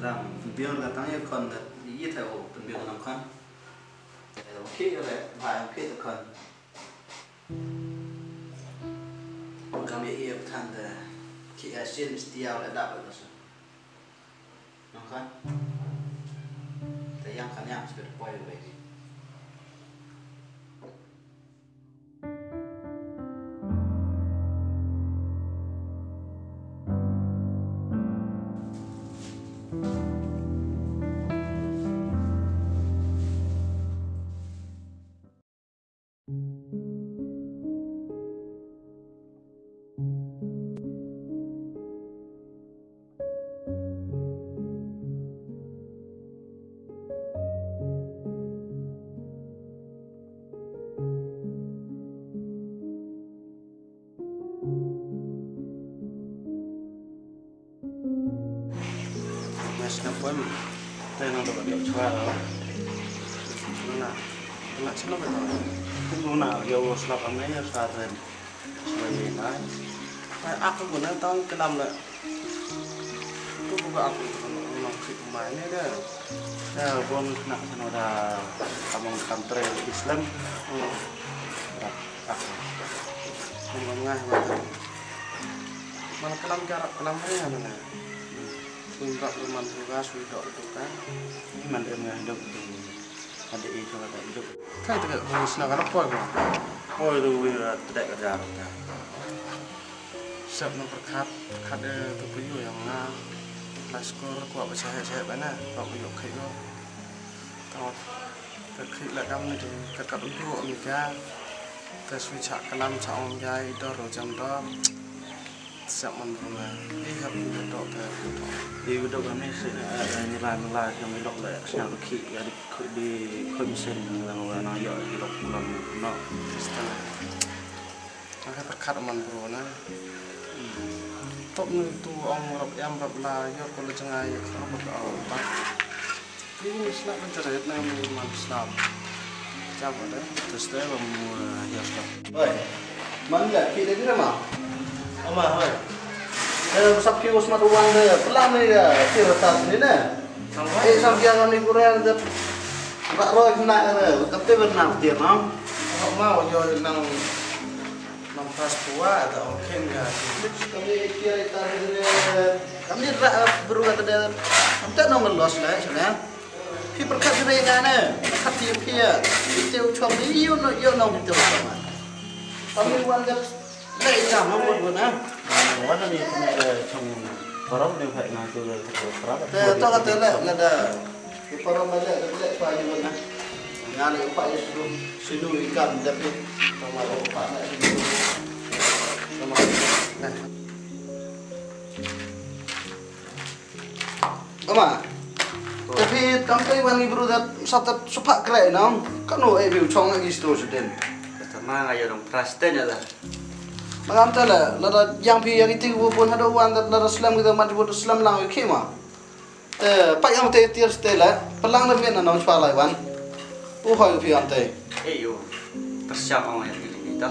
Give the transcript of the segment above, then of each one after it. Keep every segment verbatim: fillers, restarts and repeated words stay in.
Pynbiang la tang ïa khon da ïa te u pynbiang nang khon. Te u khie ïa le ba u khie te khon. Kam ïa ïa than te khie ïa sien stia le da ba sa. Nang khon. Te yang kan yang sbet poi u bai. Nga sngap wan. Te nang dok dok chwa la. Nang nang sngap wan. Nang nang yo sngap wan nang yo sa ren. Chwa ni nai. Ai aku guna tang kelam la. Tu buka aku tu nang khit mai ni dah. Dah bom nak sana dah. Kamang kantre Islam. Dah aku. Nang ngai mata. Man kelam karak kelam ria mana. Pun bak ruman tugas wi dok tu kan. Iman em ngai dok tu. Ada itu kata itu. Kai tu kat bumi sna kan apa ko? Oh itu wi tidak kerja. Sep no perkat perkat de tu puyu yang nga. Laskor ko apa sehat-sehat bana. Ko puyu kai ko. Tawat. Ka khih la kam ni tu ka kat u du Amerika. Ka swi chak kalam chak ong jai dor ro jam dor. Siap man bru na. I hap i dok ka. I dok kami si ni lai ni lai kami dok le siap khih ya di khih di khih mesin nang wa nang yok di dok pulang no. Sistem. Nga ka pyrkhat man bru na. Top ni tu ong rap em rap la yor ko le jngai rap ka au ta. Ni ni sna kan jare na ni man sna. Jam ada. Terus te ba mu yor sna. Oi. Man la ki de ni ma. Ama hoi. Eh, sap ki usmat wan de pelam ni ya. Ki rata ni na. Eh, sam ki ang ni kurang de. Ba roi na de. Tapi benar dia mam. Ama yo nang Nang pas pua ta ong khen ga. Kami kia ita dire. Kami ra bru kata dia. Am ta nong los la sene. Phi perkat sene ina ne. Perkat phi phi ya. Phi te u chong ni yu no yu no phi te u chong. Kami wan ga. Le ita no wan na. Wan ni kami chong parau ni phai na tu parau. Te to kata le le da. Ki para ma leh leh pa yu na. Nga leh pa yu su sinu ikan dapit. Sama lo pa na sinu. Sama. Ama. Tapi tam tai wan ni bru dat sat dat supak kre nang. Kanu ai bi chong lagi sto suden. Kata ma nga yo dong prasten ya la. Mangam ta la la yang pi yang iti bu pun hado wan dat la slam kita man bu slam lang ki ma. Te, pa yam te tiar ste la, palang da men na nong chwa lai wan. U hoi u pi yam te. Ei u. Tersiam ong ya ni ni ta.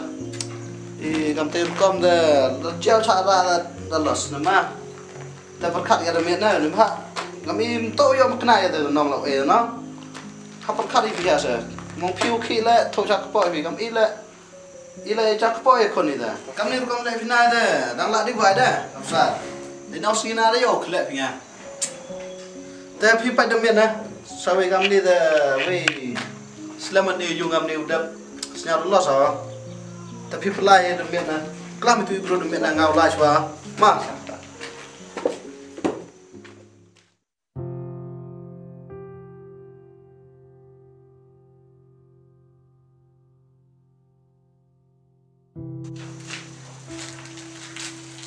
I kam te kom de, da jial cha da da los na ma. Te perkat ya da men na ni ma. Ngam im to yom kna ya da nong lo e no. Ha perkat i pi ya se. Mong piu ki le, to cha kpo pi kam i le. Ila i jak po i khon i da. Kam ni rukom le phi nai da. Dang la di bai da. Kam sa. Di nau sngi na da yo khlek phi nga. Te phi pa da miet na. Sa wei kam ni da wei. Selamat ni yung kam ni u dap. Snya lo sa. Te phi pla i da miet na. Klam itu i bro da miet na ngau lai swa. Ma.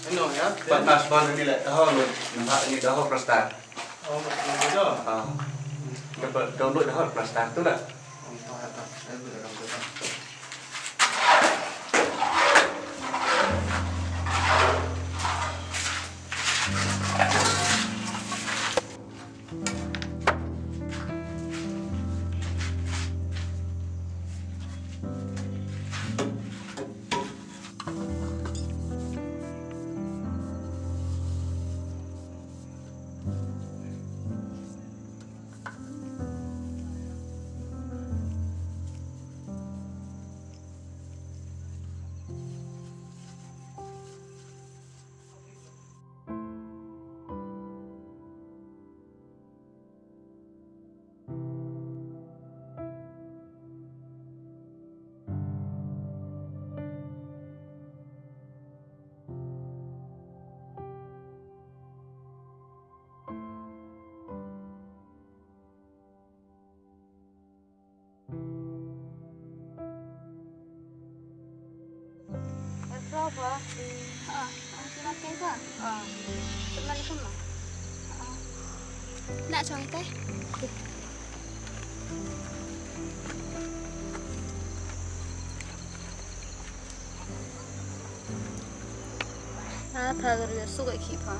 Ano ya? Pat mas ban ni le taho lo. Nampak ni taho prasta. Oh, mas ni do. Ah. Dapat download taho prasta tu lah. Oh, tak, tak. Saya boleh dalam tu. Wa. Ah, ah, selamat tinggal. Ah, selamat tinggal. Ah. Nak cakap, eh? Ah, pha gar yo su ga ki pha.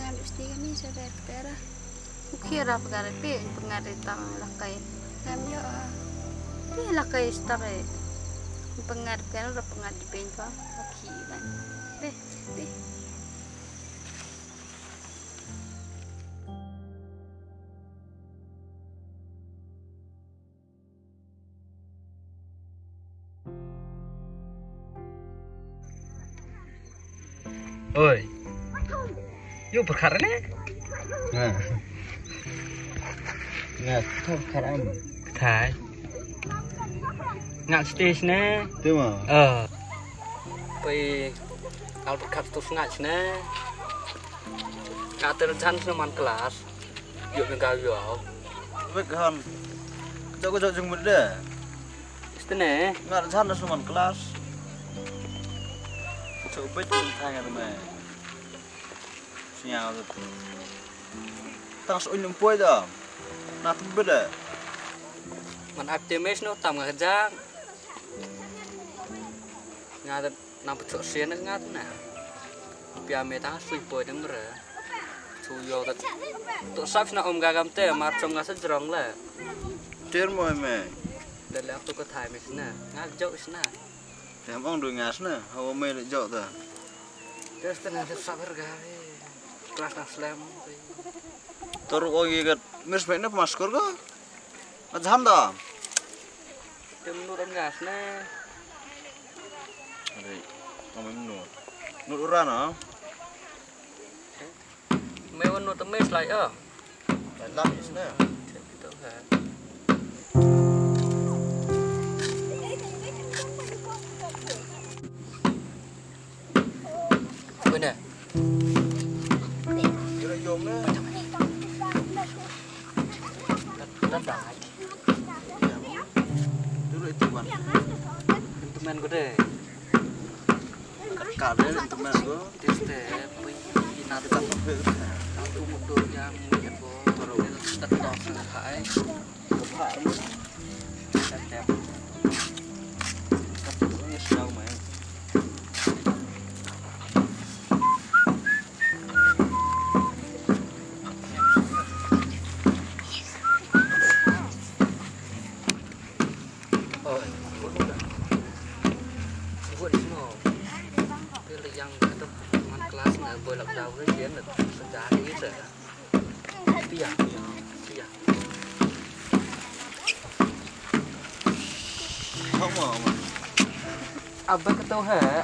Ngan mesti kami sabar tera. Uki ra pyngan ri phi, pyngan ri tang lakai. Ngam ïoh, ah. Phi lakai star eh. Pyngan ri phi, ra pyngan ri phi pa. Uki ban. Phi, phi. Oi. Ïoh pyrkhat ne? Nga. Nga, kata pyrkhat am. Kata. Nga stage ne? Te ma? Eh. Pai, nga pyrkhat tu sngat ne? Nga ter chance ne man kelas. Ïoh pynkaw ïoh. Wek han. Jok jok jong mut de. Stene. Ngar jan da suman kelas. Jok bet pun thang ngar me. Sinyal tu. Tang su unyum poi da. Na tu beda. Man optimis no tam nga jang. Nga da nang pechok sien nga na. Pia me tang sui poi deng re. Chu yo da. Tu sap sna om gagam te mar chom nga sejrong le. Ter mo me. Da le tu ko thai me sna. Nga jok sna. Em ong du nga sna. Hawa me le jok da. Ter sna sap harga. Kelas na slem. Teruk ong ikat. Mis me ne pemaskor ko. Nga jam da. Tem nur ong nga sna. Ari, kami menur. Nur uran ah. Me wan nur temes lai ah. Lam is na. Tem kita ha. Benda. Kira yom na. Dah dah. Dulu itu kan. Temen ko deh. Kade temen ko. Tiste, pui, nate tak pahir. Aku mutu yang ini ko. Baru tetok hai. Kebak. Tetep. Tetep ini sedang main. Abang ketawa ha.